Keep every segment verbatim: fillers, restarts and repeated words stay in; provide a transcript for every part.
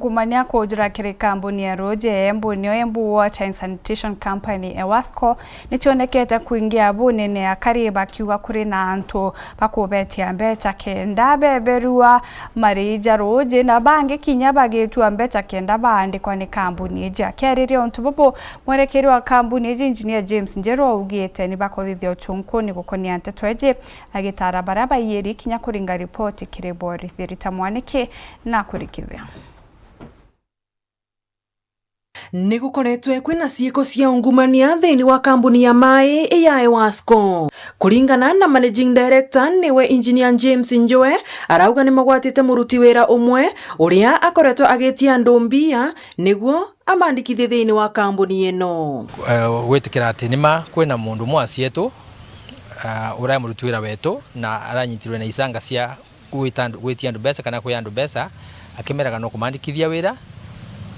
Ngumania kujura kiri kambuni ya ruuji ya Embu, nio Embu Water and Sanitation Company, Ewasco, nicionekete kwingia bunene akari bakiuga kuri na antu bakubetia mbeca kenda beberua marii ja ruuji, na bangi kinya bagitua mbeca kenda baandikwa ni kambuni iji. Akiariria untu bubu, mwerekeri wa kambuni iji, Engineer James Njeru, augite ni bakuthithia uchunkuni gukonia nteto iji, agitara baria baiyiri kinya kuringa ripoti kiri borithi. Rita Mwaniki na kurikithia. Ni gukoretwe kwina ciiko cia ungumania thiini wa kambuni ya maii ya Ewasco. Kuringana na Managing Director, niwe Engineer James Njoe, arauga ni magwatite muruti wira umwe uria akoretwe agitia andu mbia niguo amandikithie thiini wa kambuni ino. Eh, gwitikira ati ni ma kwina mundu umwe wa cietu, ah, uria muruti wira wetu na aranyitirwe na icanga cia gwita andu, gwitia andu mbeca kana kwiya andu mbeca, akimeraga no kumandikithia wira,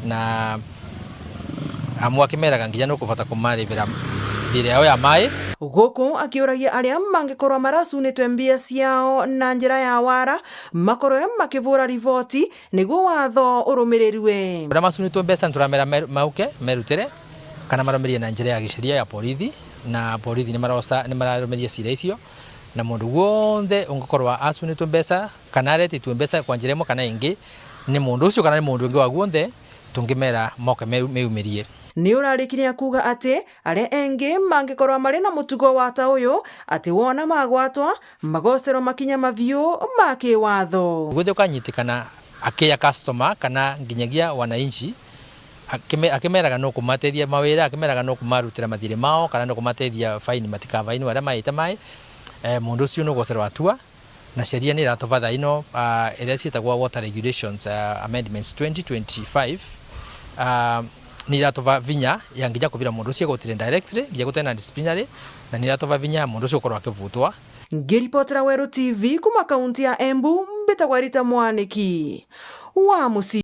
na amwe akimeraga nginya no kubota kumarivira bill yao ya maii. Guku akiuragia aria mangikorwa maracunitwe mbia ciao na njira ya wara, makorwe makivura riboti niguo watho urumirirwe. Aria macunitwe mbeca nituramera mer-, mauke merutire kana marumirie na njira ya gisheria ya borithi, na borithi nimaroca, nimararumirie cira icio. Na mundu wonthe ungikorwa acunitwe mbeca kana aretitue mbeca kwa njira imwe kana ingi ni mundu ucio kana ni mundu ungi wa guonthe, tungimera moke meu-, meumirie. Ni urarikire akuuga ati aria engi mangikorwa mari na mutugo wa ta uyu, ati wona magwatwa, magocerwa makinya mabiu ma kiwatho. Gwithia ukanyitikana akiya customer kana nginyagia wananchi, akime-, akimeraga no kumatethia mawira, akimeraga no kumarutira mathiri mao, kana no kumatethia faini matikavainwe aria maite mai, eh, mundu ucio nugocerwa atua. Na sheria ni iratuva thaa ino, ah, iria ciitagwa Water Regulations, ah, Amendments twenty twenty-five, ah, ni iratuva vinya ya nginya kuvira mundu ucio igotire directly, nginya gutena disciplinary, na ni iratuva vinya ya mundu ucio gukorwa akivutwa. Ngiripotera Weru T V kuma kaunti ya Embu, mbitagwa Rita Mwaniki wa Musi.